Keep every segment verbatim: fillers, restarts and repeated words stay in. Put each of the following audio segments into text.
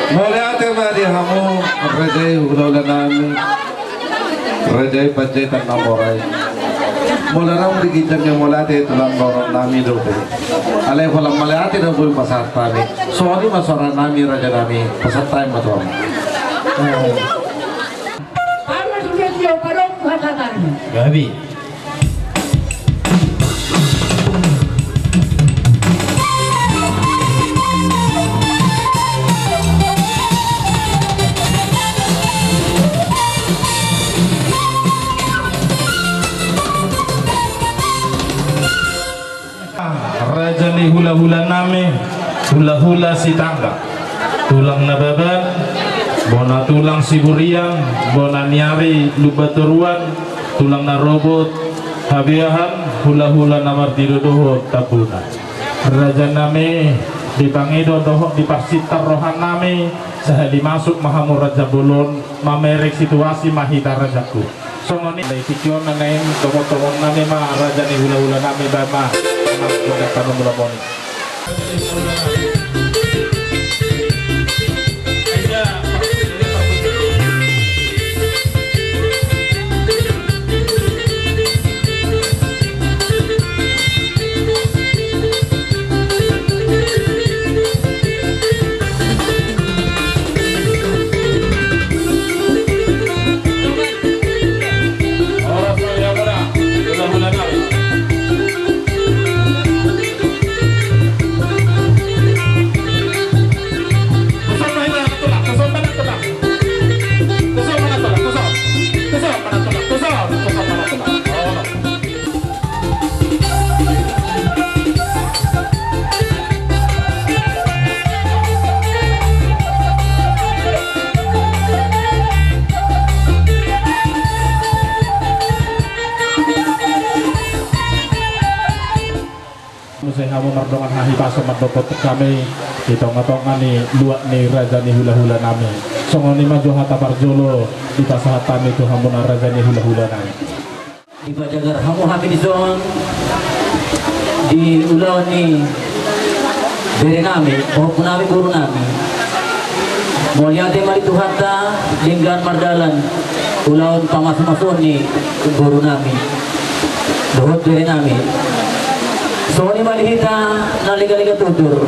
Mauliate ma di hamu raja i, hulahula nami. Raja i Panjaitan na mora i. Molo ro di ginjang ni mauliate tulang, dohonon nami dope. Alai holan mauliate do boi pasahat hami. Songon i ma suara nami, raja nami, pasahat hami ma tu hamu. Gabe. Raja ni hulahula nami, hulahula Sitanggang, tulang Nababan, bona tulang Siburian, bona ni ari Lumbantoruan, tulang Narobot, Habeahan, hulahula na martido dohot Tambuna. Raja nami, dipangido dohot diparsinta roha nami, sahali masuk ma hamu raja bolon, mamereng situasi ma hita rajaku. Songon i, di tingki on na naeng tomok-tomok nami ma raja ni hulahula nami, baen ma, ma gondang panumula moni. Muse hamu mardongan hahipason mandok hami di tonga-tonga ni luat ni raja ni hulahula nami. Songon i ma jo hata parjolo dipasahat hami tu hamuna raja ni hulahula nami. Dipajagar hamu hami dison di ulaon ni bere nami, pahompu nami, boru nami. Mauliate ma di Tuhanta, denggan mardalan ulaon pamasumasuon ni boru nami dohot bere nami. Songon i ma di hita na lega-lega tutur.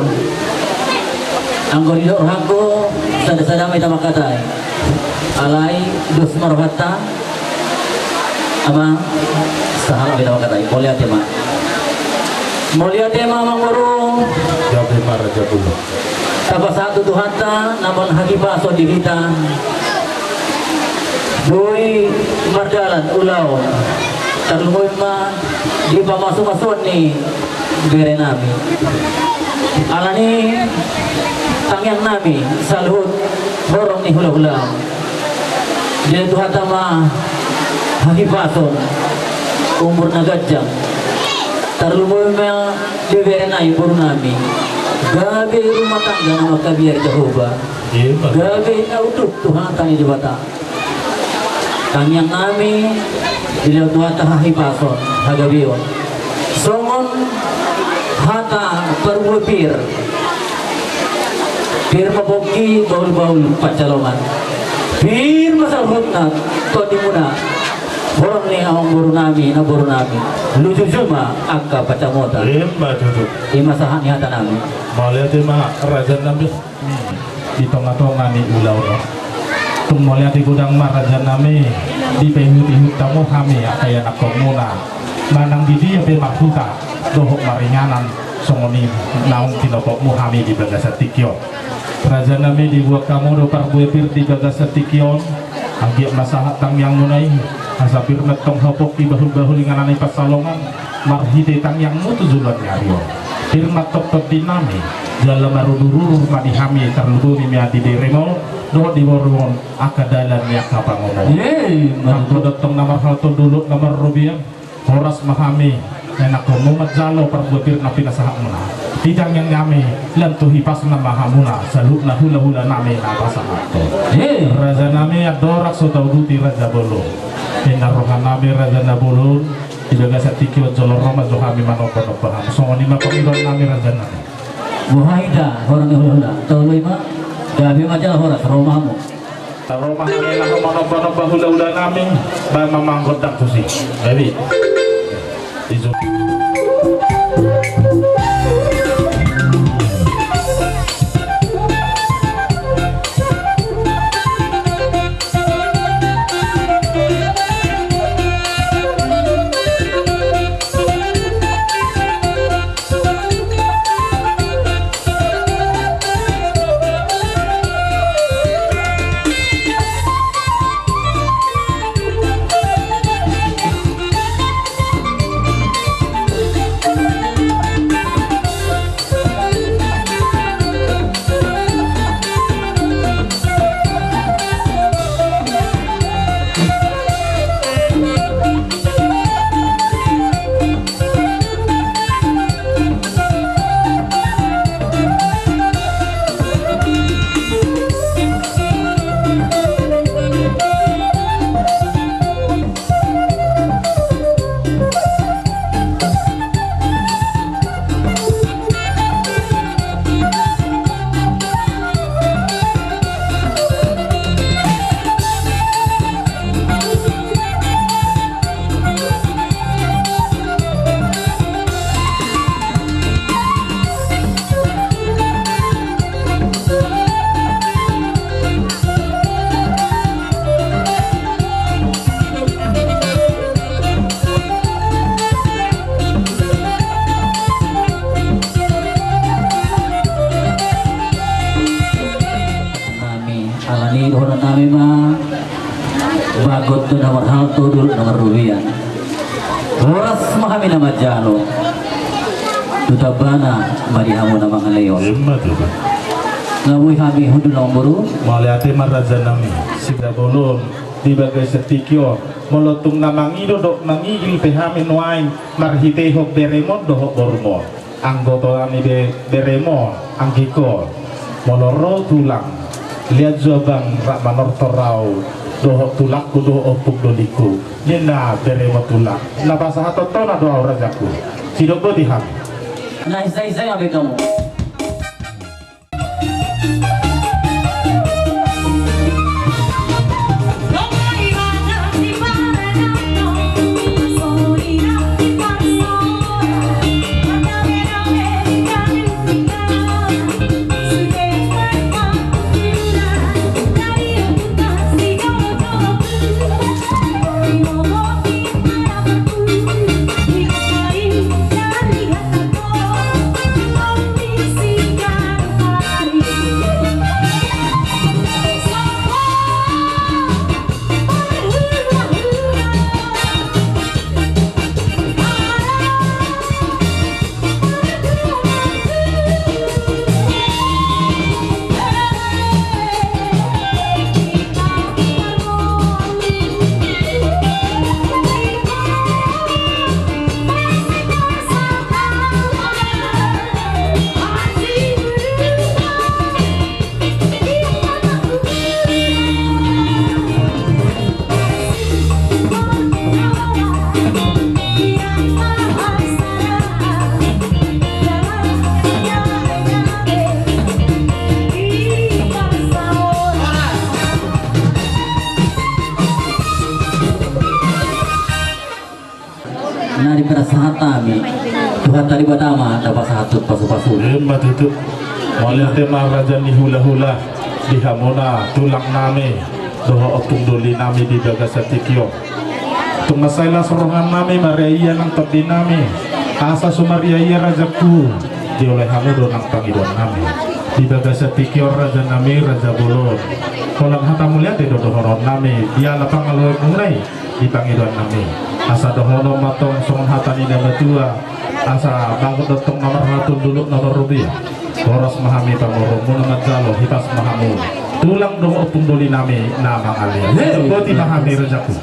Anggo didok rohangku, sada-sada ma hita mangkatai. Alai dos ma rohanta. Amang, sahala ma hita mangkatai. Mauliate ma. Mauliate ma, amangboru. Gabe ma, raja bolon. Tapasahat tu Tuhanta na mamboan hahipason di hita. Boi mardalan ulaon. Tarlumobi ma di pamasumasuon ni bere nami. Alani tangiang nami saluhut horong ni hulahula. Dilehon Tuhanta ma hahipason, umur na ganjang. Tarlumobi ma di bere nami, boru nami. Gabe rumah tangga na mangkabiar Jahowa. Ima. Gabe na unduk tu hata ni Debata. Tangiang nami, dilehon Tuhanta hahipason, hagabeon. Songon hata parbue pir. Pir ma pongki, bahul-bahul pansalongan. Pir ma saluhutna tondimuna. Horong ni amangboru nami, namboru nami. Luju-luju ma angka pansamotan. Ima tutu. Ima sahat ni hata nami. Mauliate ma, raja nami. Di tonga-tonga ni ulaon on. Tung mauliate godang ma, raja nami, dipaihut-ihut hamu hami angka ianakhonmuna manang di dia pe marhuta dohot maringanan, songon i naung tinopotmu hami di bagasan tingki on. Raja nami, dibuat hamu do parbue pir di bagasan tingki on. Anggiat ma sahat tangiangmuna i, asa pir ma tong hapok di bahul-bahul inganan ni pansalongan. Marhite tangiangmu tu joloan ni ari on, pir ma tong tondi nami, jala marudur-udur ma di hami, tarlumobi ma di beremu dohot di borumuna, angka dalan ni angka pangomoan. Ima tutu. Anggo tong na marhalto, dolok na marrobean, horas ma hami ianakhonmu manjalo parbue pir na pinasahatmuna. Di tangiang nami, lan tu hipasna ma hamuna saluhutna hulahula nami na pasahathon. Ima. Raja nami, andorang so tauduti raja bolon, ninna roha nami raja na bolon, Di bagasan tingki on jolo ro ma jo hami manomba-nomba hamu. Songon i ma pangidoan nami raja nami. Boha hita horong ni hulahula. Taoloi ma. Gabe ma jala horas ro ma hamu. Ro ma hami laho manomba-nomba hulahula nami. Baen ma manggondang tusi. Gabe. Ijo. Nami, alani dohonon nami ma, bagot tu na marhalto, dolok na marrobean. Horas ma hami na manjalo. Tu tambana ma di hamu na mangaleos. Ima tutu. Na boi hami hundul na mamboru. Mauliate ma raja nami. Sidabolon di bagasan tingki on. Molo tung na mangido dohot mangigil pe hami nuaeng marhitehon beremon dohot borumon. Anggo tona ni be-, beremon, anggikon, molo ro tulang, liat jo abang rap manortor au dohot tulangku dohot ompung dolingku, ninna beremon tulang. Na pasahaton tona do au rajaku. Sidok boti hami. Na isa-isa nga be hamu. Na dipinasahat hami, Tuhanta Debata ma na pasahathon pasu-pasu. Ima tutu. Mauliate ma raja ni hula-hula, di hamuna tulang nami dohot ompung doli nami di bagasan tingki on. Tung mansai las roha nami, maria-ia nang tondi nami. Asa sumaria-ia rajaku, dioloi hamu do nang pangidoan nami. Di bagasan tingki on raja nami, raja bolon. Holan hata mauliate do dohonon nami, diala pangaloemuna i di pangidoan nami. Asa dohonon ma tong songon hata ni na matua, asa bagot do tong na marhalto, dolok na marrobean. Horas ma hami pamoruonmuna manjalo, hipas ma hamu tulang dohot ompung doli nami na mangalean. Boti ma hami rajaku.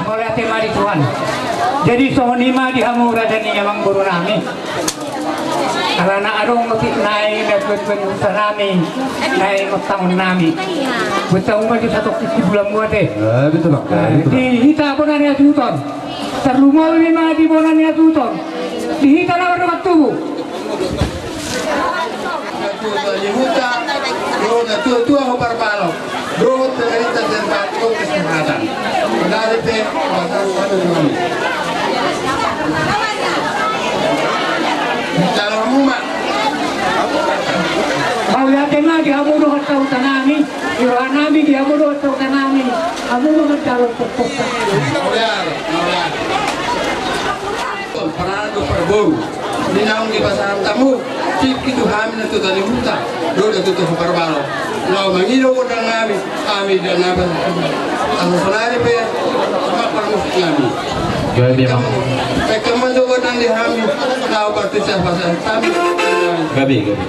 Mauliate ma di Tuhan. Jadi songon i ma di hamu raja ni amangboru nami. Alana adong otik nai na tua-tua ni huta nami, nai montangon nami. Buat tahu maju satu kisi bulan muat eh. Eh, betul, Bang. Eh, betul, Bang. Di hita bona ni hasuhuton. Tarlumobi ma di bona ni hasuhuton. Di hita na mardongan tubu. Na tua-tua ni huta, dohot na tua-tua hombar balok, dohot pemerintah tempat, dohot kesehatan. Dari pe, basar satu dulu. Calon rumah. Mauliate ma di hamu dohot sahuta nami, di roha nami, di hamu dohot sahuta nami. Hamu ma calon pokpokta. Mauliate, mauliate. Parana do parboru. Di naung di pasaran tamu, tingki tu hami na tua-tua ni huta, dohot na tua-tua hombar balok. Laho mangido gondang nami, hami di na ba. Asa sonari pe, semak parmusik nami. Gabe, Bang. Pekam ma jo gondang di hami, laho partusah pasaran tamu. Gabe, gabe.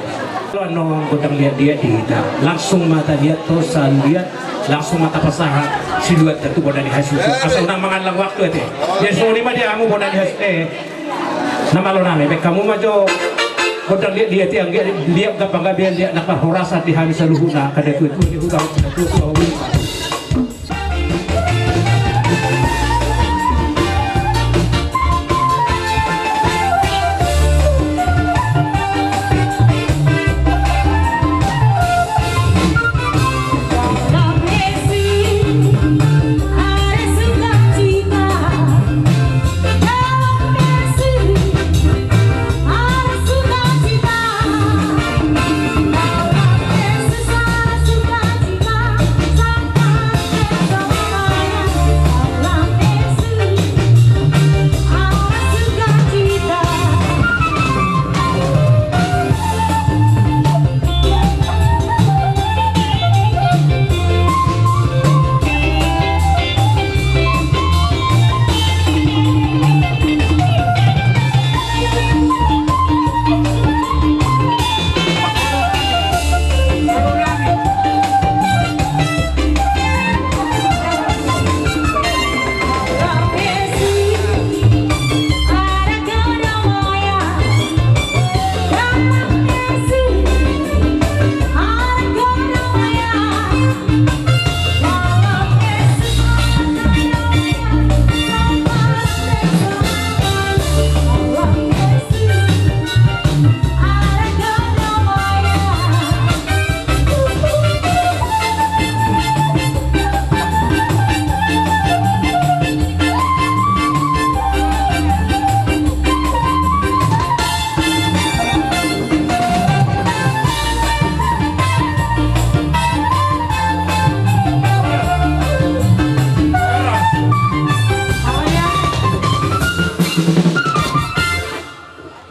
Laho gondang liat-liat di hita. Langsung ma taliat, to selalu liat. Langsung ma tapasahat siluat tu bona ni hasuhuton. Asa unang mangallang waktu ate. Jadi songon i ma di hamu bona ni hasuhuton. Na malo nami, baen hamu ma jo gondang liat-liat i, anggiat liat gabe, anggiat liat na parhorasan di hami saluhutna, angka na tua-tua ni huta, na tua-tua ni huta.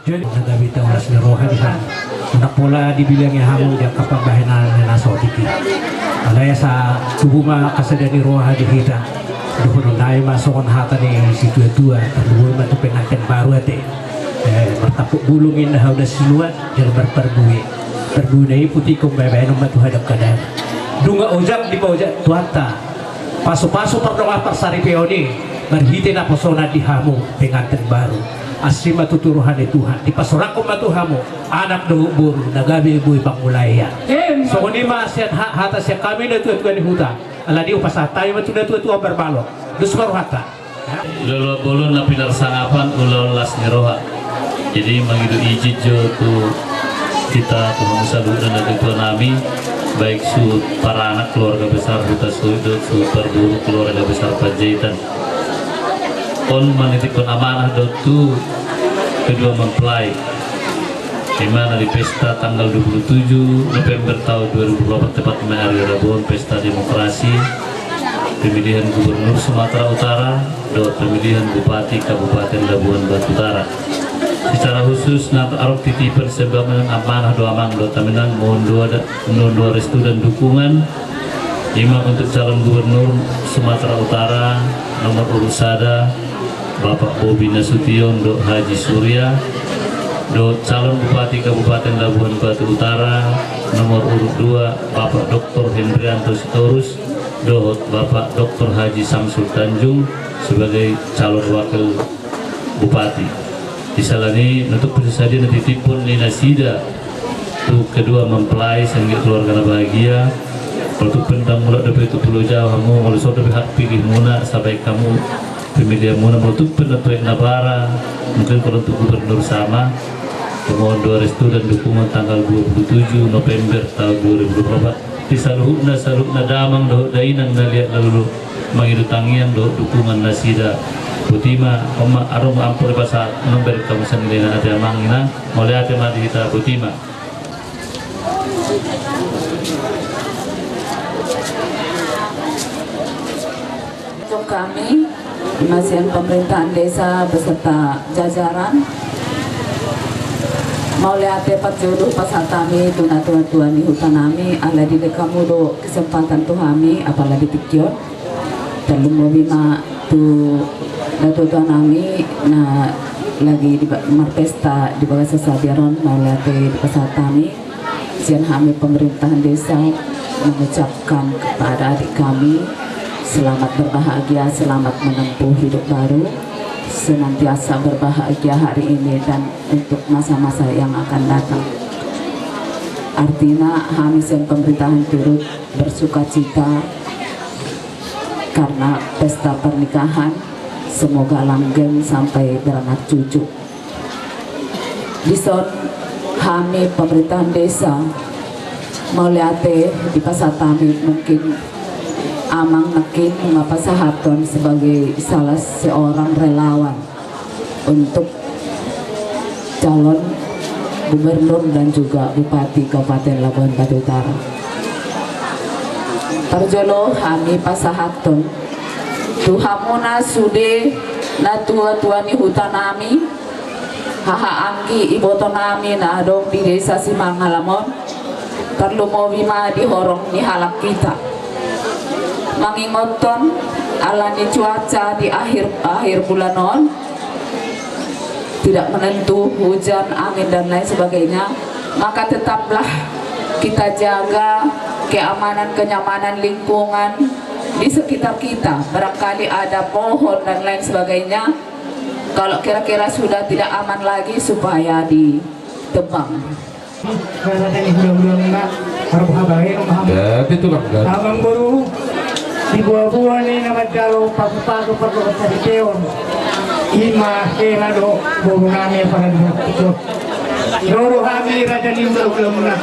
Jadi na gabe taon las ni roha di hamu. Unang pola dibilangi hamu di angka pambahenan na so tingki. Alai asa tubu ma angka sada ni roha di hita. Dohonon nai ma songon hata ni situatua, tarlumobi ma tu penganten baru ate. Eh, martampuk bulung inna hau na sinuan, jala marparbue. Parbue na i putik, umbahen bahenon ma tu hadang kadang. Nunga ojak dipaojak Tuhanta. Pasu-pasu pardongan parsaripeon i, marhite naposonan di hamu penganten baru. Asi ma tutu roha ni Tuhan, dipasoranghon ma tu hamu anak dohot boru na gabe boi pangulaia. Songon i ma sian ha-, hata sian hami na tua-tua ni huta. Alani i hupasahat hami ma tu na tua-tua hombar balok. Dos ma rohanta. Ulaon bolon na pinarsangapan, ulaon las ni roha. Jadi mangido izin jo tu hita, tu hamu saluhutna na tua-tua nami, baik suhut paranak keluarga besar Hutasoit dohot suhut parboru keluarga besar Panjaitan. On manitiphon amanah dohot tu kedua mempelai. Ima na di pesta tanggal dua puluh tujuh November tahun dua ribu dua puluh empat, tepat ma ari Rabu on, pesta demokrasi pemilihan gubernur Sumatera Utara dohot pemilihan bupati Kabupaten Labuhan Batu Utara. Secara khusus na adong titipan sembah amanah dohot amang dohot amang, mohon doa da-, mohon doa restu dan dukungan. Ima untuk calon gubernur Sumatera Utara nomor urut sada, Bapak Bobi Nasution dohot Haji Surya, dohot calon bupati Kabupaten Labuhan Batu Utara nomor urut dua, Bapak Doktor Hendrianto Sitorus, dohot Bapak Doktor Haji Samsul Tanjung sebagai calon wakil Bupati. Di sala ni i, na tung pe sadia na titipon ni nasida tu kedua mempelai sian keluarga na bahagia. Molo tung pe ndang mulak dope tu Pulo Jawa hamu, molo songon on dope hak pilihmuna, sabaik hamu pemilihanmuna. Molo tung pe na tu aek na bara, mungkin molo tu gubernur sama, pamohon do restu dan dukungan tanggal dua puluh tujuh November tahun dua ribu dua puluh empat. Di saluhutna, saluhutna damang dohot dainang na liat lalu mangido tangiang dohot dukungan nasida. Boti ma, on ma, adong ma ampun dipasahat, nunga bereng hamu sian inang, ate, amang, inang. Mauliate ma di hita, boti ma. Untuk kami, ima sian pemerintahan desa beserta jajaran, mauliate parjolo pasahat hami tu natua-tua ni huta nami, ala dibere hamu do kesempatan tu hami, apala di tingki on. Tarlumobi ma tu natua-tua nami na lagi di ba-, marpesta di bagasan sadari on, mauliate dipasahat hami. Sian hami pemerintahan desa mengucapkan kepada adik kami, selamat berbahagia, selamat menempuh hidup baru, senantiasa berbahagia hari ini dan untuk masa-masa yang akan datang. Artina, hami sian pemerintahan turut bersukacita karena pesta pernikahan, semoga langgeng sampai beranak cucu. Dison hami pemerintahan desa, mauliate dipasahat hami, mungkin amang nangkin nunga pasahathon sebagai salah seorang relawan untuk calon gubernur dan juga bupati Kabupaten Labuhan Batu Utara. Parjolo hami pasahathon tu hamuna sude natua-tua ni huta nami, haha anggi iboto nami na adong di desa Simangalam on, tarlumobi ma di horong ni halak hita. Mangingothon ala ni cuaca di akhir, akhir bulan on, tidak menentu, hujan, angin, dan lain sebagainya, maka tetaplah kita jaga keamanan, kenyamanan lingkungan di sekitar kita. Barangkali ada pohon dan lain sebagainya, kalau kira-kira sudah tidak aman lagi, supaya ditebang. Rasa ni hula-hula na marbuha bae, no, paham? Ya, betul, Bang. Amangboru, di boa-boa ni na manjalo pasu-pasu pardohot saripeon, ima hela do boru nami, apala di boru. Ro do hami raja ni hula-hula muna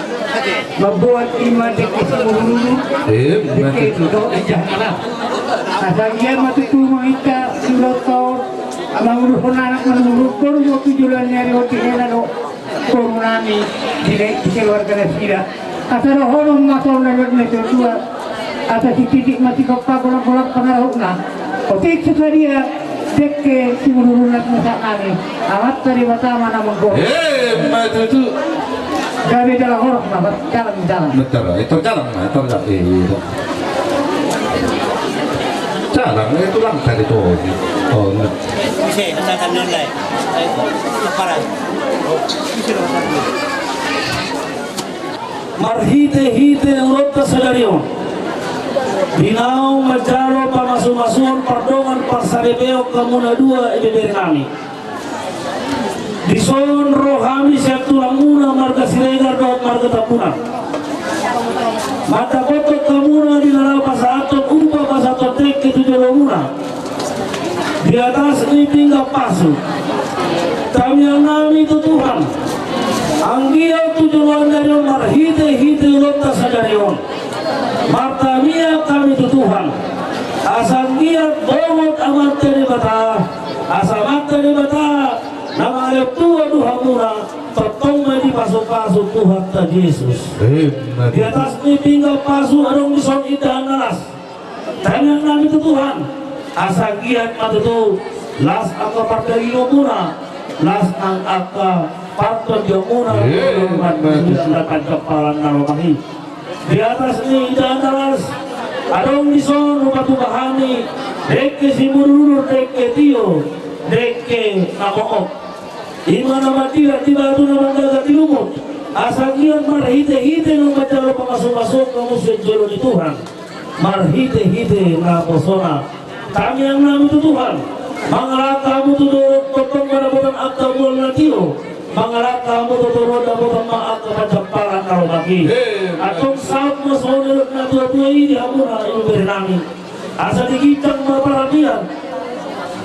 mambuat ima dengke Simudurudur. Eh, dengke betul. Do ejah na las. Asa gia ma tutu mangihut di ulaonta on, mangudurhon anak, mangudurhon boru, tu joloan ni ari on dihela do boru nami di, di keluarga nasida. Asa dohonon ma songon na nidok ni natua-tua, asa sititik ma sigompa, golanggolang pangarahutna. Otik so sadia dengke Simudurudur na tumasak nami, Amanta Debata ma na manggohi. Eh, ima tutu. Gabe jala horas ma, bar, jalan, jalan. Betul, eh, terjalan ma, terjalan. Eh, iya. Jalan, eh, tulang tadi tuh. Oh, enggak. Bisa, misalkan online. Eh, parah. Marhite-hite ulaonta sadari on, di naung manjalo pamasu-masuon pardongan parsaripeon hamuna dua ibebere nami. Dison ro hami sian tulangmuna marga Siregar dohot marga Tambunan, mandapothon hamuna di na laho pasahathon upa, pasahathon dengke tu jolomuna. Di atas ni pinggan pasu, tamiang nami tu Tuhan, anggiat tu joloan ni ari on marhite-hite ulaonta sadari on, martamiang hami tu Tuhan, asa anggiat dohot Amanta Debata, asa Amanta Debata na mangalehon tua tu hamuna, tongtong ma dipasu-pasu Tuhanta Jesus. Amen. Di atas ni pinggan pasu adong dison indahan na las. Tamiang nami tu Tuhan, asa anggiat ma tutu las angka pardagingonmuna, las nang angka partondionmuna, eh, di atas ni indahan na las, adong dison hupasahat hami dengke Simudurudur, dengke tio, dengke na moop. Ima na mandirat di batu, na manggagar di lumut. Asa anggiat marhite-hite naung manjalo pamasu-masuon hamu sian jolo ni Tuhan, marhite-hite naposona. Tamiang nami tu Tuhan, Mangalangka hamu tu toruan, tongtong ma dapotan angka mual na tio. Mangalangka hamu tu toruan, dapotan ma angka panjampalan na lomak i. Antong sahat ma songon nidok ni natuatua i di hamuna, ibebere nami. Asa diginjang ma paramian.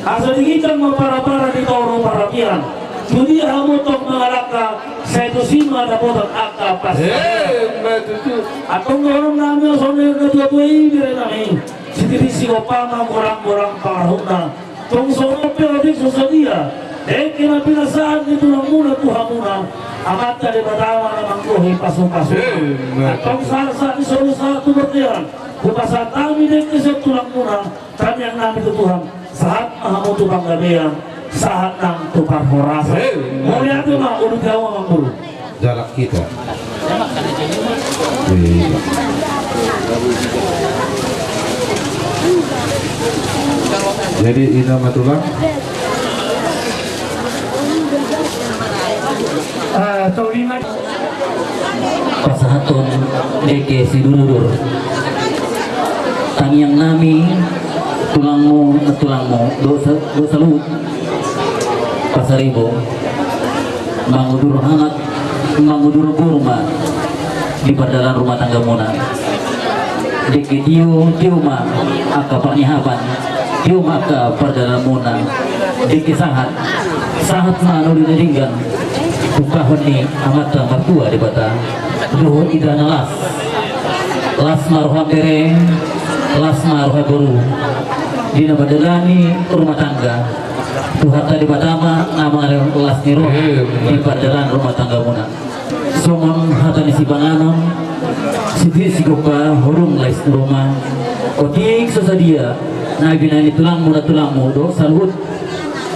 Asa diginjang ma parapara di toru paramian. Tu dia hamu tong mangalangka, sai tusi ma dapotan angka panjampalan. Antong dohonon nami songon nidok ni natuatua i, ibebere nami. Sititi sigompa ma gorang-gorang pangarahutna. Tong songon on pe otik so sadia dengke na pinasahat ni tulangmuna tu hamuna, Amanta Debata ma na manggohi pasupasu. Antong sahat-sahat ni solu sahat tu bontean, hupasahat hami dengke sian tulangmuna, tangiang nami tu Tuhan, sahat ma hamu tu panggabean, sahat nang tu parhorasan. Mauliate ma, uduti hamu, amangboru. Jalan kita. Iya. Jadi, ina ma tulang. Pasahaton dengke sidurudur. Tangiang nami, tulangmu, tulangmu, dohot sa-, dohot saluhut Pasaribu. Mangudur anak, mangudur boru ma di pardalan rumah tanggamuna. Dengke tio, tio ma angka parniahapan, tio ma angka pardalanmuna. Dengke sahat, sahat ma na uli na denggan, tungkahon ni Amanta Martua Debata. Dohot ita na las, las ma roham bere, las ma roham boru, di na mandalani rumah tangga. Tuhanta Debata ma na mangalehon las ni roha di pardalan rumah tanggamuna. Songon hata ni sipanganon, sititi sigompa, hurung lais ni ruma. Otik so sadia na binahen ni tulangmuna, tulangmu dohot saluhut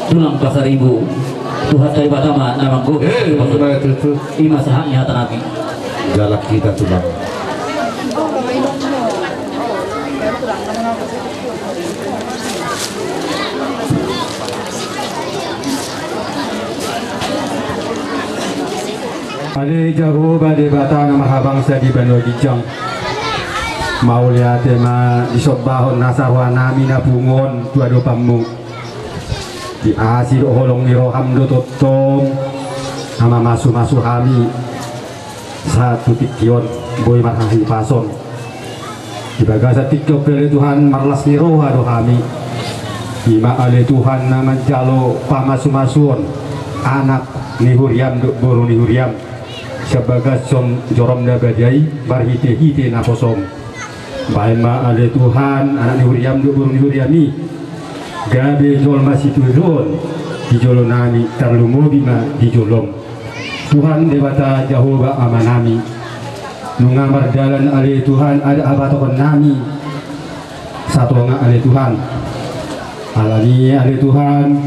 tulang Pasaribu. Tuhanta Debata ma na manggohi. Ima sahat ni hata nami. Jalan kita, tulang. Ale Jahowa Debata na marhabangsa di banua ginjang, mauliate ma disombahon nasa roha nami na pungu on tu adopanmu. Di asi dohot holong ni roham do tongtong na mamasumasu hami sahat tu tingki on, boi marhahipason. Di bagasan tingki on pe ale Tuhan, marlas ni roha do hami. Ima ale Tuhan na manjalo pamasumasuon anak ni huriam dohot boru ni huriam, sian bagasan jorom na badia i marhitehite naposom. Bahen ma ale Tuhan anak ni huriam dohot boru ni huriam i gabe jolma sitiruon di jolo nami, tarlumobi ma di jolom. Tuhan Debata Jahowa Amanami, nunga mardalan ale Tuhan adat hapatupaon nami satonga ale Tuhan. Alani i ale Tuhan,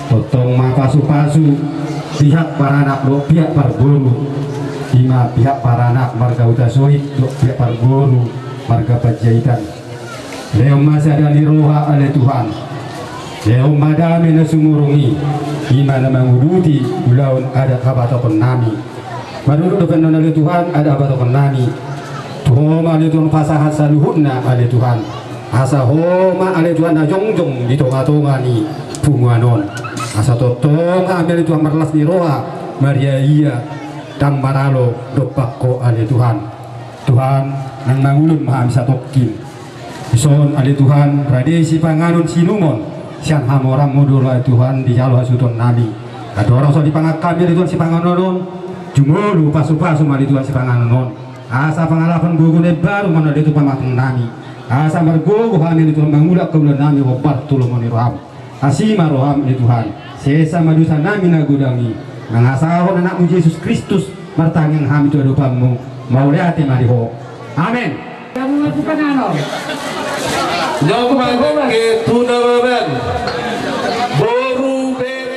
tongtong ma pasupasu pihak paranak dohot pihak parboru, ima pihak paranak marga Hutasoit dohot pihak parboru marga Panjaitan. Lehon ma sada ni roha ale Tuhan. Lehon ma dame na sumurung i, ima na manguduti ulaon adat hapatupaon nami. Manurut dohonon ale Tuhan adat hapatupaon nami, tu Ho ma ale Tuhan pasahat saluhutna ale Tuhan. Asa Ho ma ale Tuhan na jongjong di tongatonga ni punguan on. Asa tongtong hami ale Tuhan marlas ni roha, mariaia, ndang maralo dompak Ho ale Tuhan. Tuhan, naeng mangulon ma hami satongkin. Dison ale Tuhan, rade sipanganon siinumon sian hamoraonmu do ale Tuhan dijalo hasuhuton nami. Andorang so dipangan hami ale Tuhan sipanganon on, jumolo pasupasu ma ale Tuhan sipanganon on. Asa pangalap ni gogo na imbaru ma ale Tuhan pamangkang nami. Asa margogo hami ale Tuhan mangula angka ulaon nami hombar tu lomo ni roham. Asi ma roham ale Tuhan, sesa ma dosa nami na godang i, mangasahon anakmu Jesus Kristus, martangiang hami tu adopanmu, mauliate ma di Ho. Amen. Jabu ma bukan ano. Jabu ma bukan. Dengke tu na mambahen boru bere.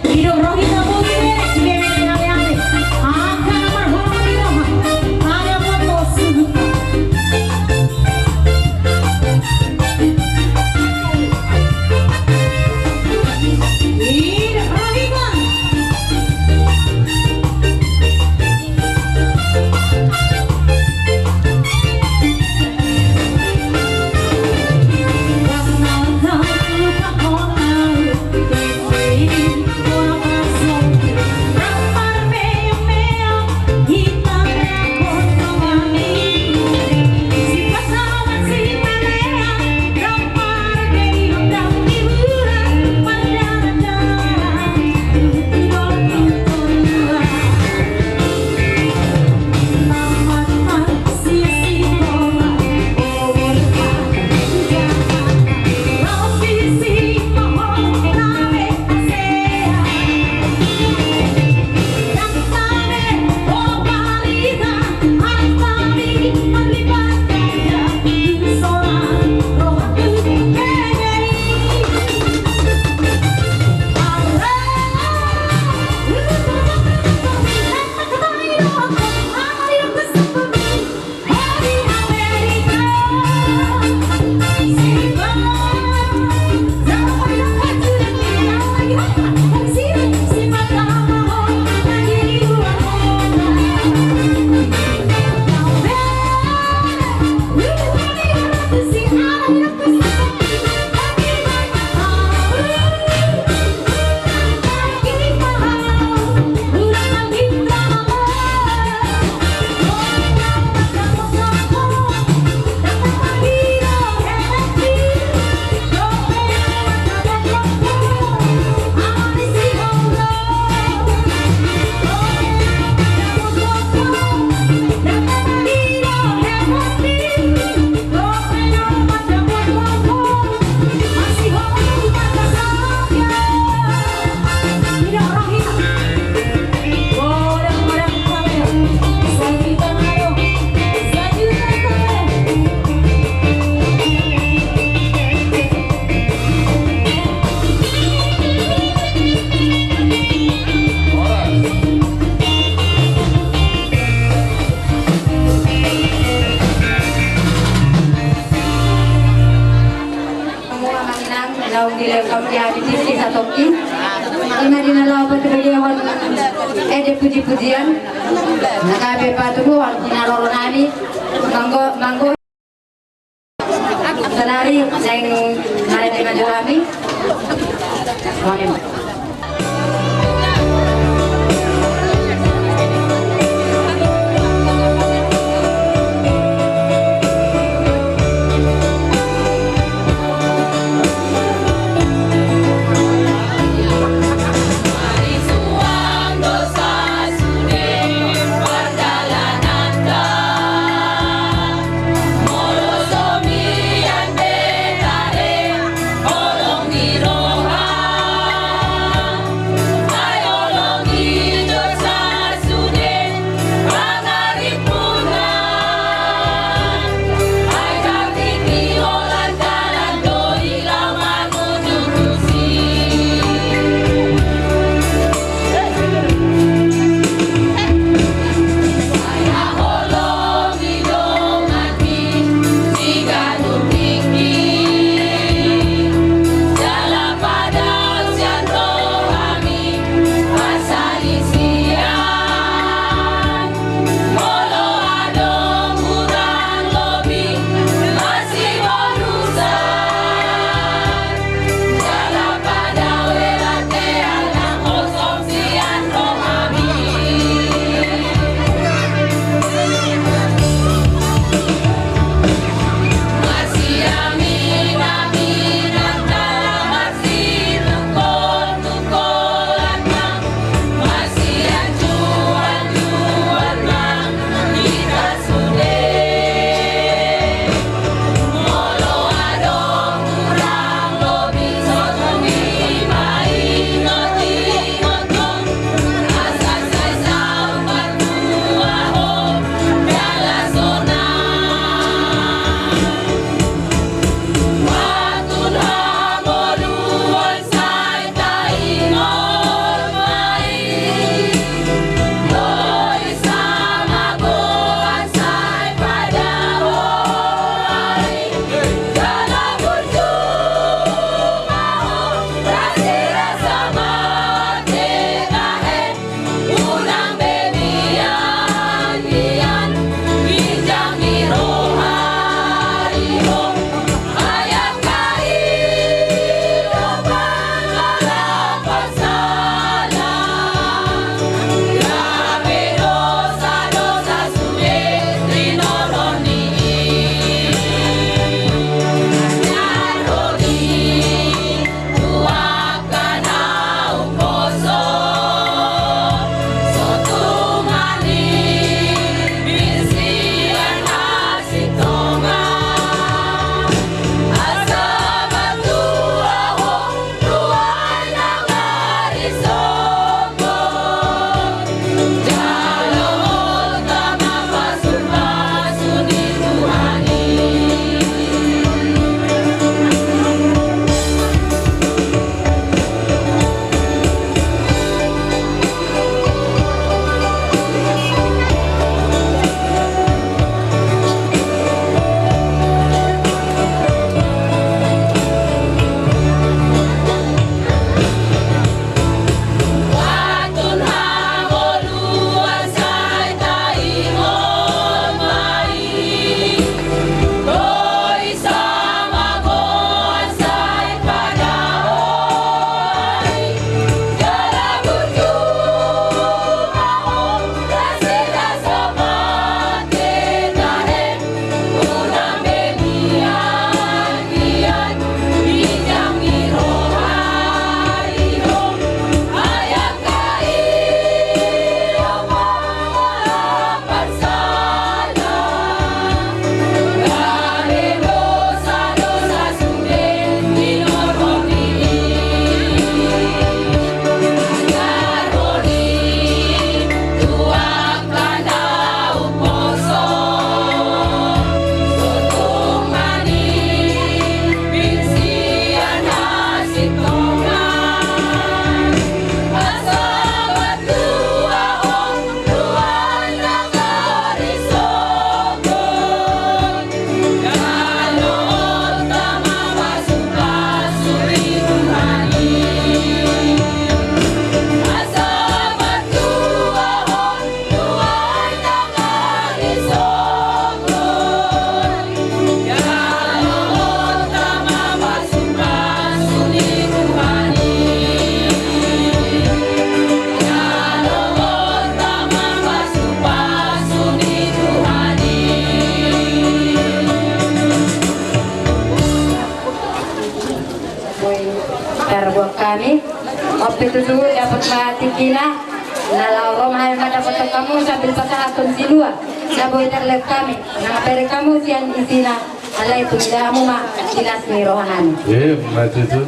Hidup roh hidup boru bere, bere bere ale ale. Angka na marhormat di roha. Ada foto suhu. Pujian na gabe patuduhon di na roro nami, manggo, manggo. Saonari naeng marende ma jo hami. Mauliate. Tutu dapot ma tingkina. Na laho ro ma hami mandapothon hamu sambil pasahathon sinua na boi tarlehon hami, na bere hamu sian isina. Alai tumida hamu ma di las ni roha nami. Ima tutu.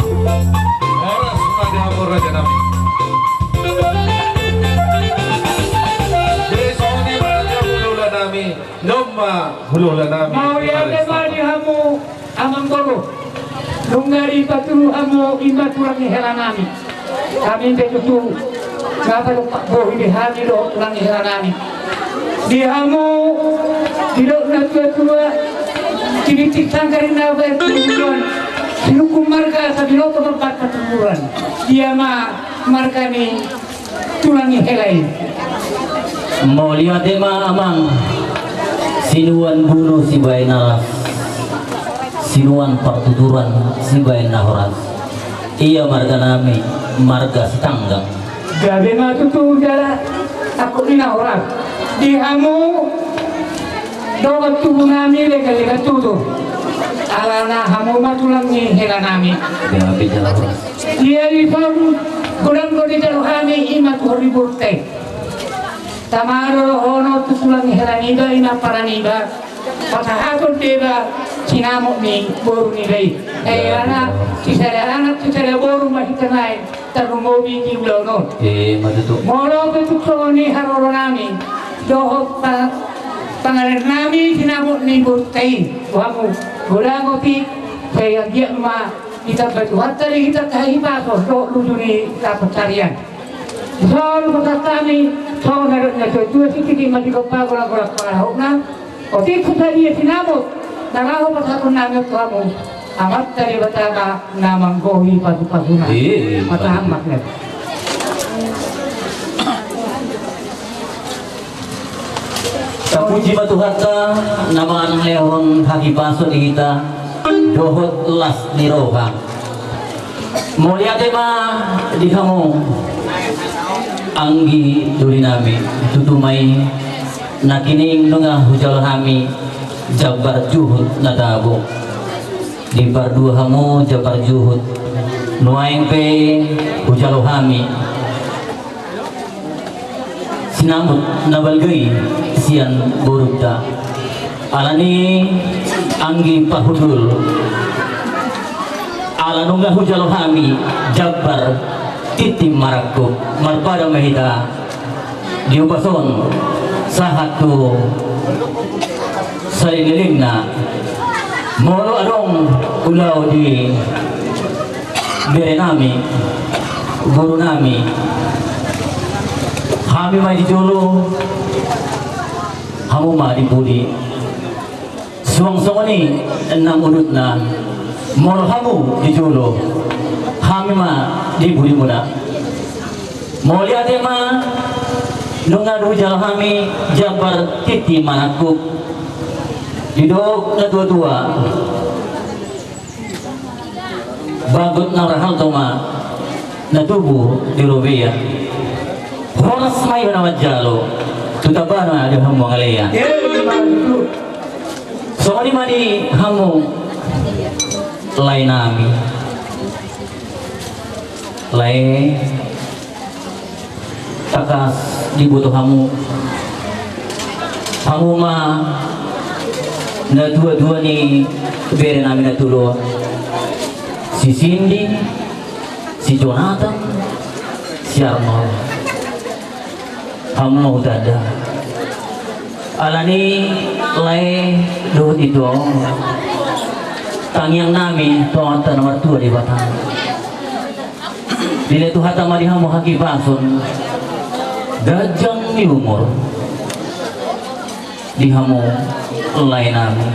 Horas ma di hamu raja nami. Jadi songon i ma raja hulahula nami. Nunga ma hulahula nami. Mauliate ma di hamu. Amangboru, nunga dipatudu hamu ima tulang ni hela nami. Hami pe tutu, na padompak bohi di hami do tulang ni hela nami. Di hamu, didok na tuatua, tinitip sanggar i na baen tu ujung, sinungkun marga, sabinoto marga patuduran. Dia ma marga ni tulang ni hela i. Mauliate ma amang. Sinuan bunu sibaen na las, sinuan partuturan sibaen na horas. Ia marga nami marga Sitanggang. Gabe ma tutu jala angkup ni na horas. Di hamu dohot tubu nami legan-legan tutu. Alana hamu ma tulang ni hela nami. Gabe jala horas. Ia dison godang do dijalo hami ima tu hori burte. Tama do dohonon tu tulang ni hela niba ima para niba. Pasahaton deba sinamot ni boru niba i. Ai alana sisada anak sisada boru ma hita nai tarumobi di ulaon on. Ima tutu. Molo pe tung songon i haroro nami dohot pa- pangaranami sinamot ni burte i. Bohamu godang otik. Sai anggiat ma ditamba Tuhanta di hita hahipason dohot luju ni lapatan sarian. Songon pasahat nami songon na didok ni na tuatua, sititi ma di gompa, golang-golang pangarahutna. Otik tu sadia sinamot na laho pasahaton nami on tu hamu. Amanta Debata ma na manggohi pasu-pasuna. Ima tutu. Matahammak na. Tapuji ma Tuhanta na mangalehon hahipason di hita dohot las ni roha. Mauliate ma di hamu anggi doli nami. Tutu ma i nangkining nunga hujalo hami jambar juhut na tabo. Dipardua hamu jambar juhut. Nuaeng pe hujalo hami. Sinamot na balga i sian borunta. Alani anggi pahundul, ala nunga hujalo hami jambar tintin marangkup, marpada ma hita di upas on sahat tu salelenglelengna. Molo adong ulaon di berenami, gurunami, hami ma di jolo, hamu ma di pudi. Suang songon i nang udutna, molo hamu di jolo, hami ma di pudimuna. Mauliate ma, nunga hujalo hami jambar tintin marangkup. Didok na tuatua, bagot na marhalto ma na tubu di robean. Horas ma iba na manjalo, tu tabana do hamu mangalean. Songon i ma di hamu laenami. Lae, tangkas diboto hamu, hamu ma na tuatua ni berenami na tolu on, si Cindy, si Jonathan, si Arnold. Hamu ma hutanda. Alani lae dohot ito, tangiangnami tu Amanta na martua Debata, dilehon Tuhanta ma di hamu hahipason, ganjang ni umur di hamu laenami.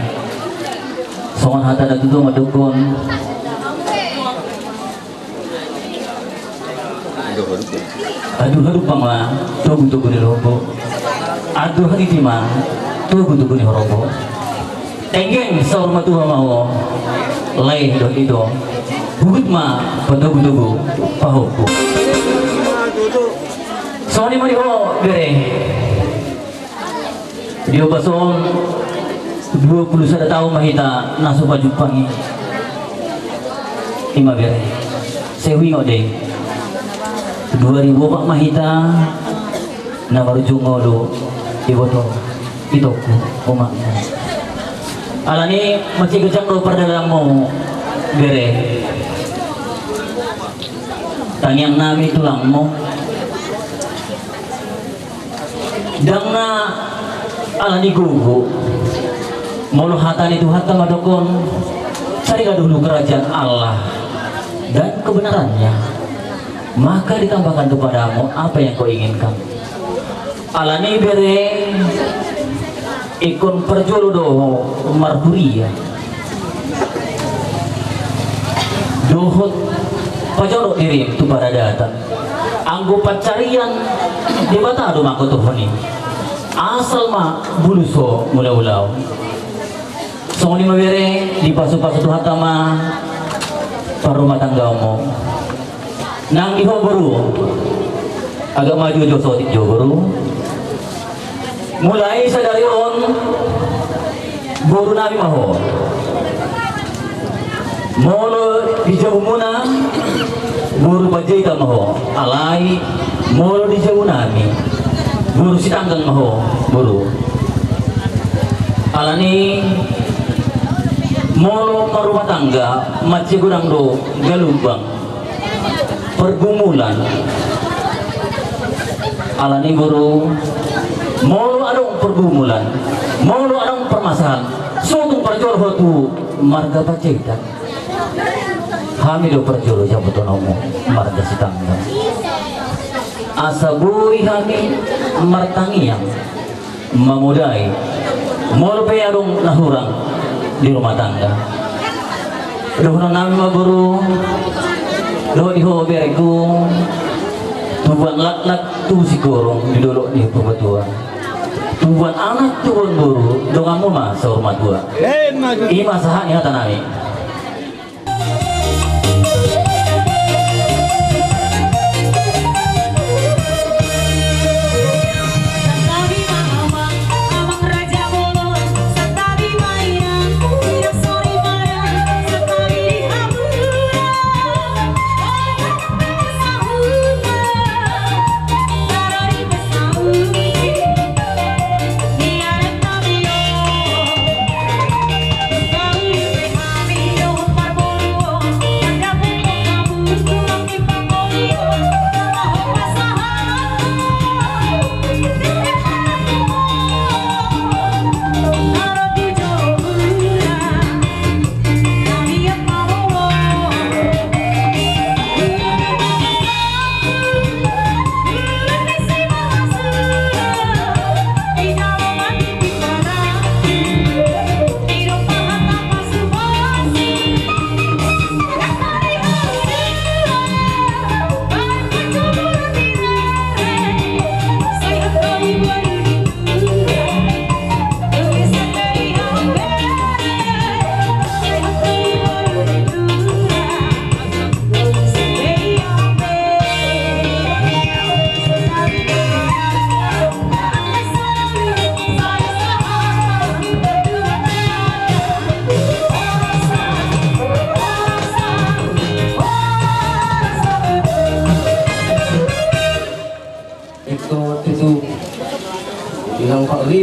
Songon hata na tutu mandokkon, adu hadumpang ma togutogu ni lombu, adu hatiti ma togutogu ni horbo. Tenggeng saur matua ma ho, lae dohot ito, huhut ma patogutogu pahompu. Songon i ma di ho bere. Di upas on dua pulu sada taon ma hita na so pajumpang i. I ma bere, sai huingot do i. Dua ribu opat ma hita na marujung ngolu, iboto itongku, omakmu. Alani mansai ganjang do pardalanan mu bere. Tangiangnami tulangmu. Ndang na alani gogo. Molo hata ni Tuhanta mandokkon, carilah dulu kerajaan Allah dan kebenarannya, maka ditambahkan kepadamu apa yang kau inginkan. Alani bere, ingkon parjolo do marhuria dohot pajolo dirim tu paradatan. Anggo pansarian Debata do mangkotohon i. Asal ma bulus ho mulaulaon. Songon i ma bere, dipasupasu Tuhanta ma parrumatanggaonmu. Nang di ho boru, agak maju jo, sotik jo boru. Mulai sadari on, boru nami ma ho. Molo di jabumuna, boru Panjaitan ma ho. Alai molo di jabu nami, boru Sitanggang ma ho boru. Alani molo marrumah tangga, mansai godang do galumbang, pergumulan. Alani boru, molo adong pergumulan, molo adong permasalahan, so tung parjolo ho tu marga Panjaitan. Hami do parjolo jambotononmu marga Sitanggang. Asa boi hami martangiang, mamodai molo pe adong na hurang di rumah tangga. Dohonon nami ma boru, dohot di ho berengku, tubuan laklak tubu singkoru di dolok ni Purbatua. Tubuan anak tubuan boru, donganmu ma saur matua. I ma sahat ni hata nami.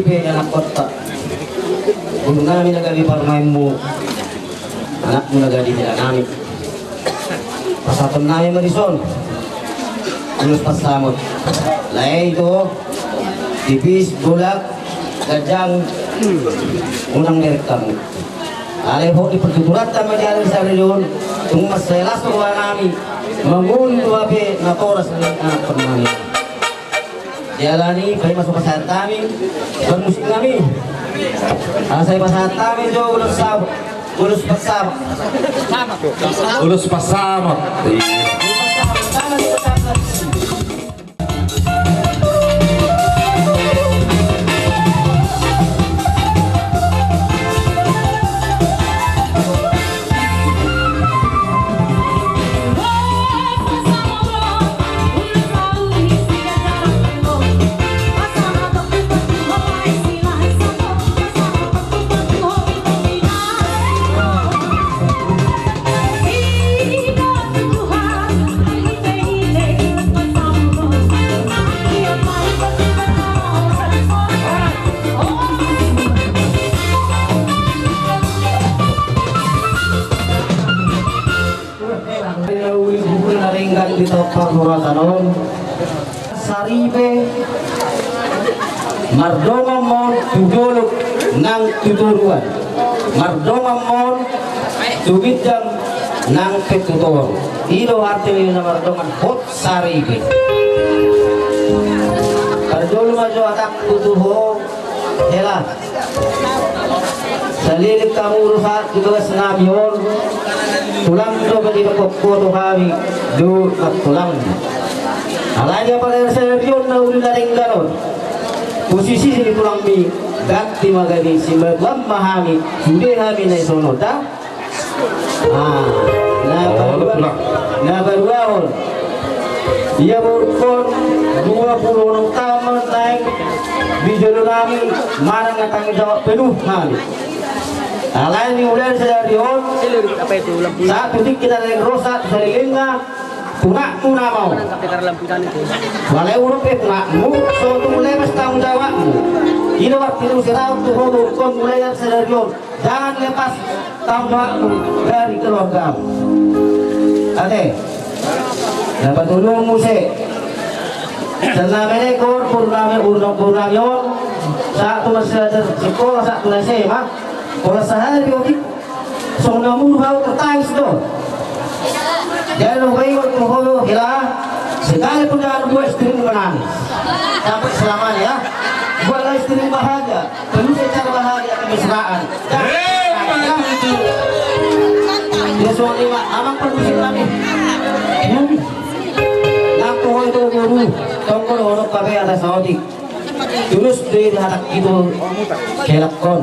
Pe anakkonta, boru nami na gabe parumaenmu, anakmu na gabe hela nami. Pasahaton nami ma dison ulos pansamot. Lae ito, tipis, bolak, ganjang, unang merek hamu. Alai hot di partuturanta ma jala di sadari on, tung mansai las roha nami mangolu di tua pe natoras ni anakkon nami. Jala ni, paima so pasahat hami, parmusik nami. Asa i pasahat hami jo ulos sab-, ulos pansamot. Ulos pansamot. Iya. Uli guru na denggan di topak murasan on. Saripe, mardongan ma on tu dolok nang tu toruan. Mardongan ma on tu ginjang nang pe tu toru. I do arti ni na mardongan hot saripe. Parjolo ma jo atakku tu ho, hela. Saleleng hamu do sahat di bagas nami on, tulang do gabe dapot ho tu hami, do na tulang. Alai di apala sadari on na uli na denggan on, posisi ni tulangmi, ganti ma gabe, simbatuan ma hami, sude hami na i sonon da. Ah, na, oh, parua-, na paduahon. Ia borungkon dua pulu onom taon ma naeng di jolo nami, manang na tanggung jawab penuh nami. Alai ni uli sadari on, sahat tu tingki na naeng ro sahat tu salelengna, tunakmu nama on. Alai uruk pe tunakmu, so tung lepas tanggung jawabmu. I do arti ni siraut tu ho borungkon mulai sadari on. Jangan lepas tanggung jawabmu dari keluargamu. Ate. Na patoluhon muse. Sella mene kor purname urno purname on. Sahat tu masih ada sekolah, sahat tu na S M A. Pola sahari otik. Songon na mulu hau tertangis do. Jadi lo baik waktu holo hela. Sekalipun jangan buat istrimu menangis. Sampai selamanya ya. Buatlah istrimu bahagia. Penuh secara bahagia kemesraan. Hebat itu. Dia soal lima, amang permisi kami. Nang toho itu guru, tonggo dohonok kape atas saotik. Terus dia dihatak itu kelakon.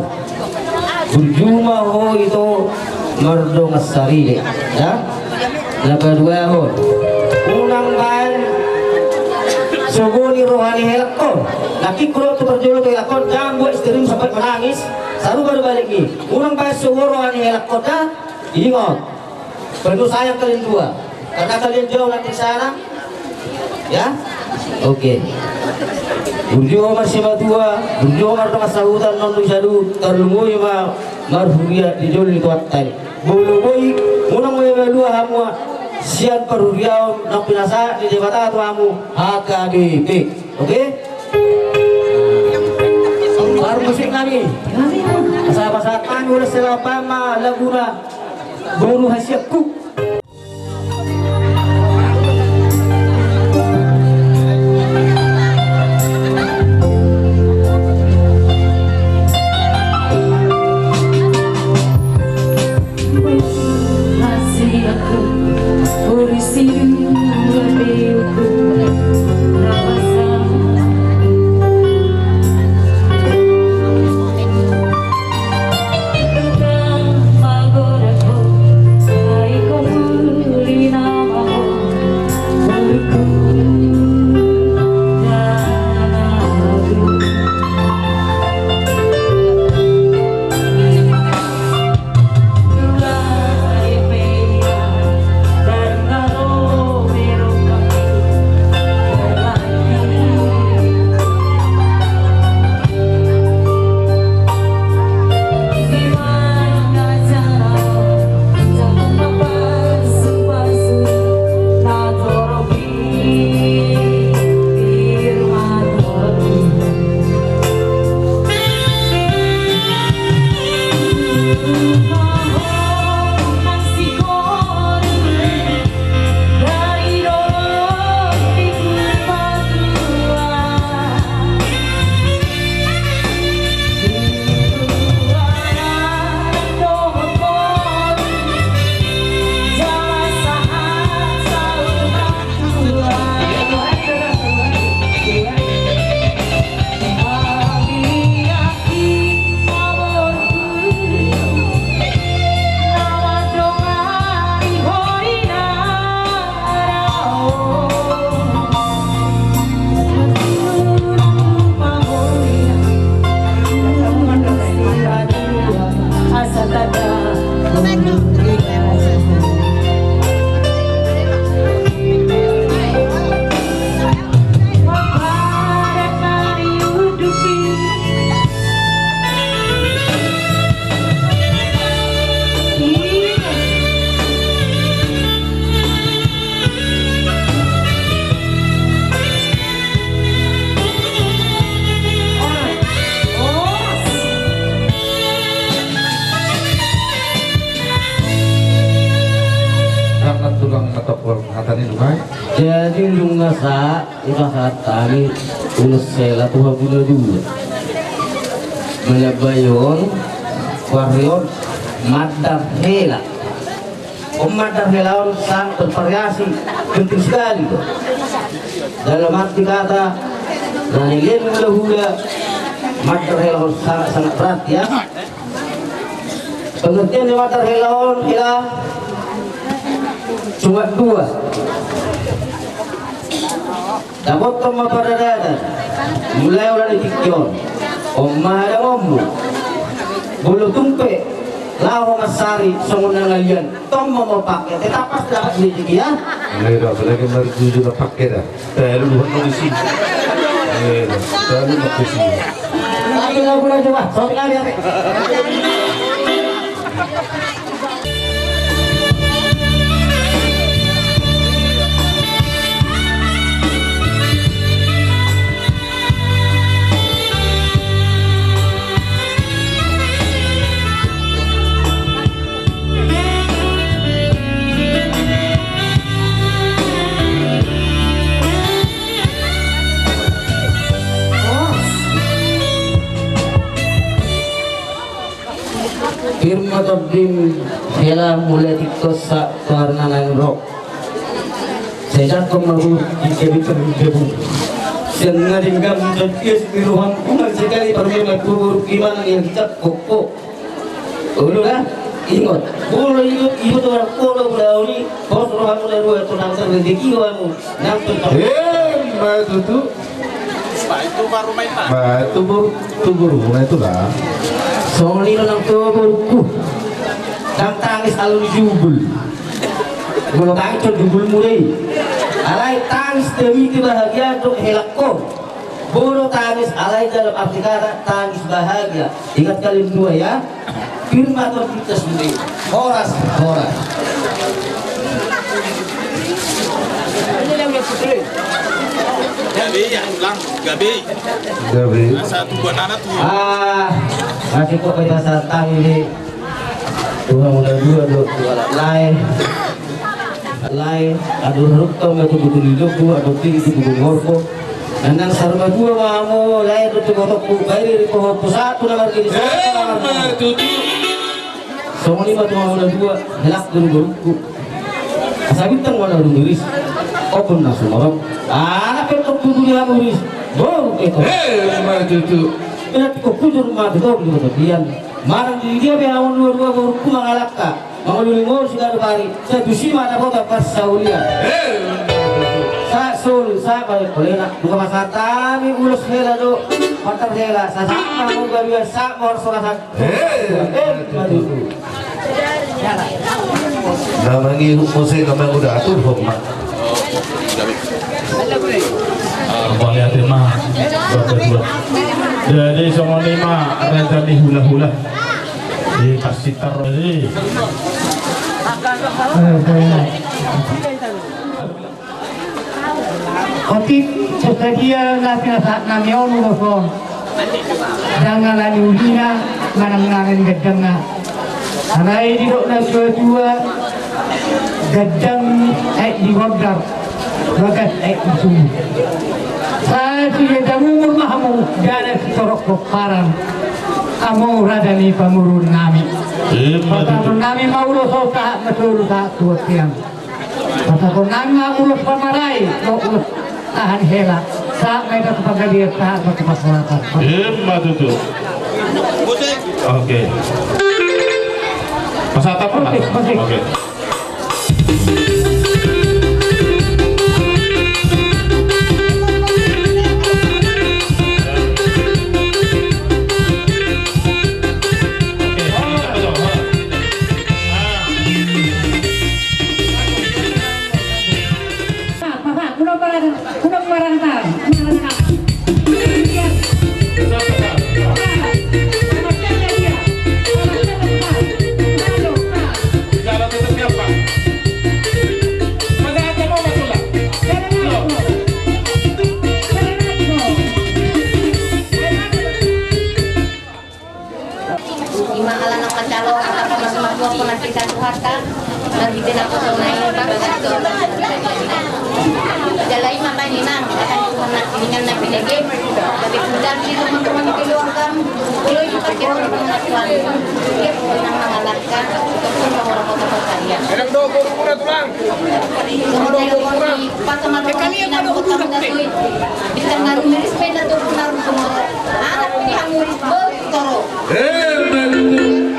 Burju ma ho itu mardongan saripe. Ya? Na paduahon. Unang baen sogo ni roha ni helakkon. Nangkin hudok tu parjolo tu helakkon, jangan buat istrimu sampai menangis. Sarupa do balikni. Unang baen sogo roha ni helakkon da. Ingot. Penuh sayang kalian dua. Karena kalian jauh nanti sana. Ya? Oke. Burju ho marsimatua, burju ho mardongan sahuta, non dung sadia tarlumobi ma marhuria di jolo ni Tuhanta i. Molo boi, unang ma malua hamu sian parhuriaon na pinasahat ni Debata tu hamu H K B P. Oke? Parmusik nami. Asa pasahat nami ulos, selapan ma laguna Boru Hasianku. Jadi nunga sahat dipasahat hami ulos hela tu hamuna dua. Manambai on, warrior, mandar hela. On mandar hela on sangat bervariasi, penting sekali do. Dalam arti kata, na nilehen hulahula, mandar hela on sangat-sangat berat ya. Pengertian ni mandar hela on, hela cuma dua. Dapothon ma paradaton, mulai ulaon ni tingki on. On ma hadangonmu. Molo tung pe laho mansari songon na ngalian, tong ma molo pangke, tetap pasti dapat rezeki ya. Nah, itu apalagi marjujur na pangke da. Talu dohot na disi. Eh, talu na disi. Lagi lagu na coba, sorry kali ya. Pir ma tondim hela mulai tingki on sahat tu ari na naeng ro. Sai jangkon ma boru di gabe terdebu. Sian na denggan dan ias di roham, unang sekali parmema tu boru, gimana yang jangkon ko. Olo da, ingot. Boru ingot, ingot orang kolo boru ni, pos roham na dua, tu nang terrezeki roham. Nang tu. Eh, ma tutu. Ba, itu baru main, Pak. Ba, itu baru, itu baru mulai itu lah. Songon i nang tu borungku. Ndang tangis alu ni jubul. Molo tangis tu jubul mulai. Alai tangis demi kebahagiaan tu helangkon. Molo tangis alai dalam arti kata tangis bahagia. Ingat kalian dua ya. Pir ma tondim sendiri. Horas, horas. Gabe ya, ulang. Gabe. Gabe. Masa tu buat anak tu. Ah, masih kok kita santai ni. Tuhan udah dua, dua, dua lae. Lae, aduh, rukto ma tu buku lido ku, aduh, tinggi tu buku ngorko. Nang sarumatua ma hamu, lae, tu tu gotokku, bae di pohon pusat, tu na margini. Eh, ma tutu. Songon i ma tu hamu na dua, helak tu borungku. Asa bintang ma na dung iris. Opon na sumorop. Anak pe tok buku di hamu iris. Boru pe tok. Eh, ma tutu. Ina tiko kujur ma tu boru di kota pian. Manang di dia pe hamu dua-dua borungku mangalangka. Mangolu ni ngolu sigaru bari, sai tusi ma dapotan parsaulian. Eh, sahat solu, sahat balik polena. Buka masa tami ulos hela do, mandar hela, sahat ma hamu gabe sahat ma horas-horasan. Eh, eh, maju. Na mangihut muse na manguda atur homa. Mauliate ma, Bapak Tua. Jadi songon i ma raja ni hula-hula. Di Pasitar tadi. Otik, so sadia na pinasahat nami on ulos on. Ndang ala ni ulina, manang ala ni gandangna. Alai didok na tua-tua, gandang aek di gondar, bagas aek di sumur. Sai sijajar umur ma hamu, ndada sitorop pomparan. Hamu raja ni pamoruon nami. Ima tutu. Pasahaton nami ma ulos on sahat ma solu sahat tu bontean. Pasahaton nami ma ulos pamarai, dohot ulos tahan hela. Sahat ma hita tu panggabean, sahat ma tu parsaoran. Ima tutu. Oke. Pasahat ma. Oke, oke. Oke. Ima ala na pancalo, ala na pancalo, ala na pancalo, ala na pancalo. Jala i ma baen inang, akan Tuhan na, inang na pinege. Tapi kundang di teman-teman di keluarga, kalau itu pakai teman-teman Tuhan, dia pernah mengalahkan orang-orang kota Pasaria. Elang do, guru, guru, tulang. Kemudian kami pasang ada orang inang kota Pasaria. Bintang baru miris beda tuh, benar semua. Anak ini hamuris, botoro. Eh, baru.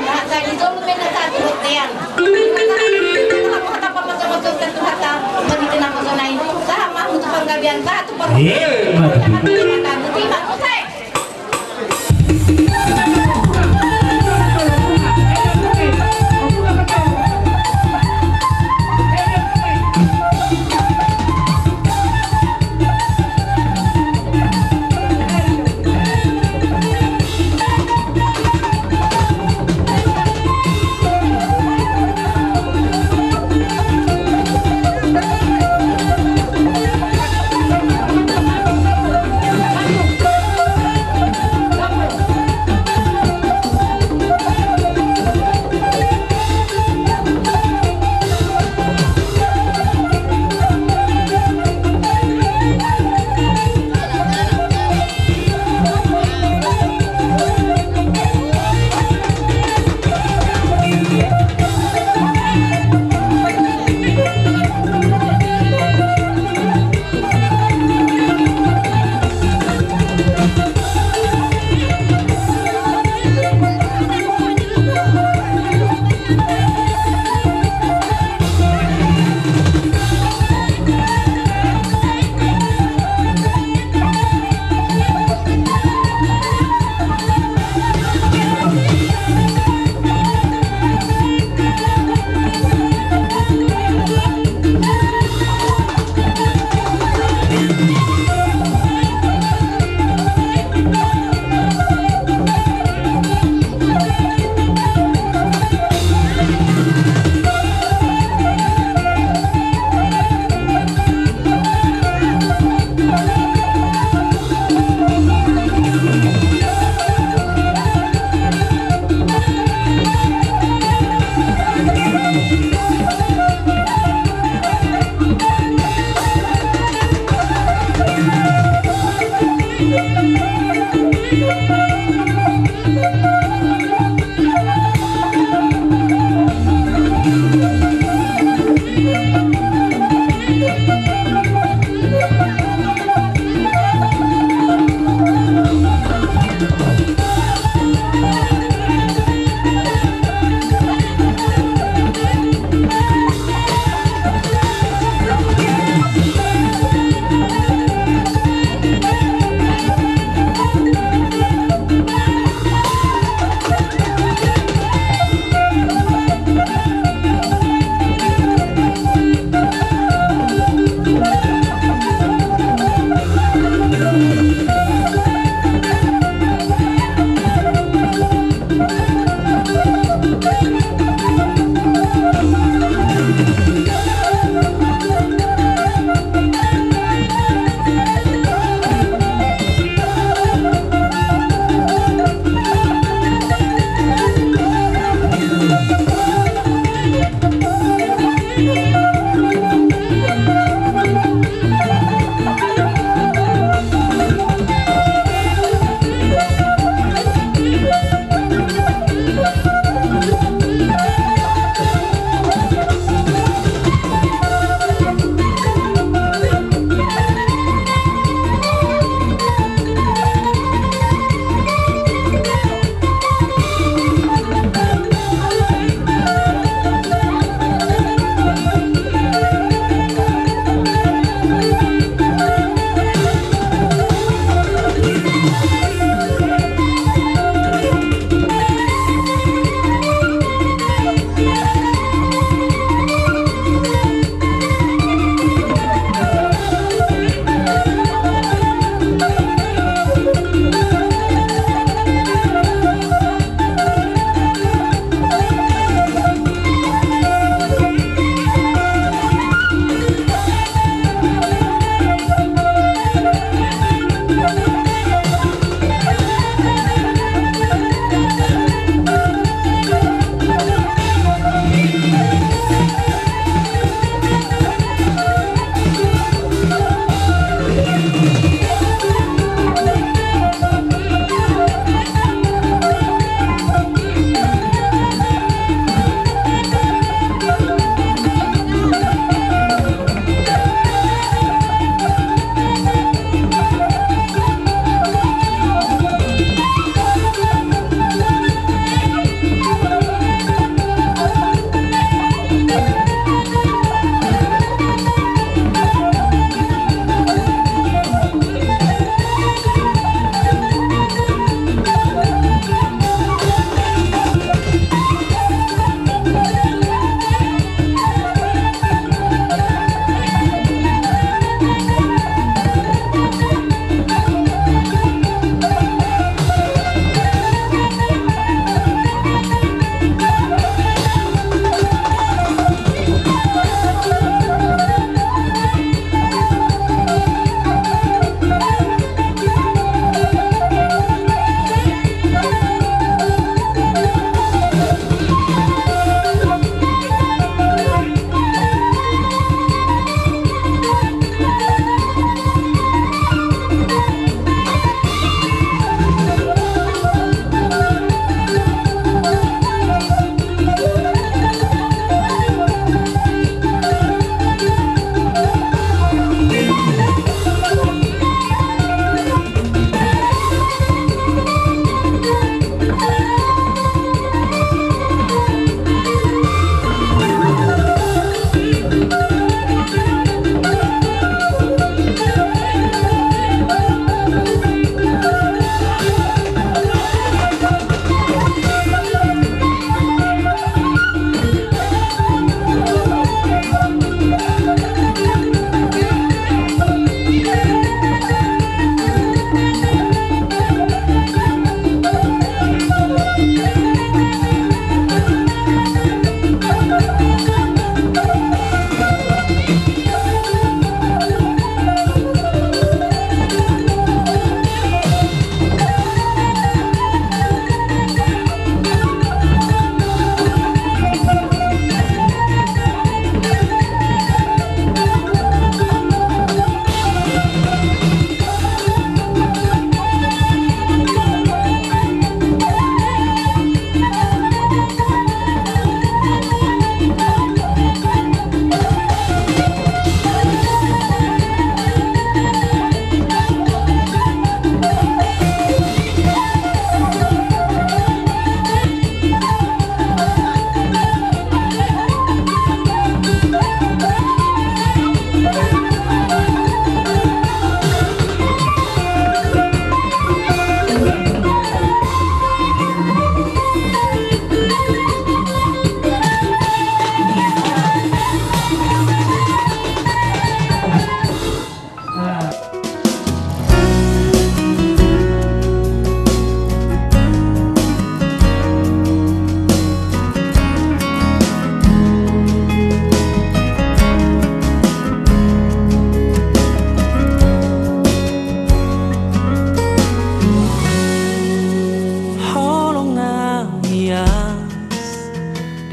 Rasa itu lu beda satu tean.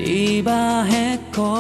Ibahen ho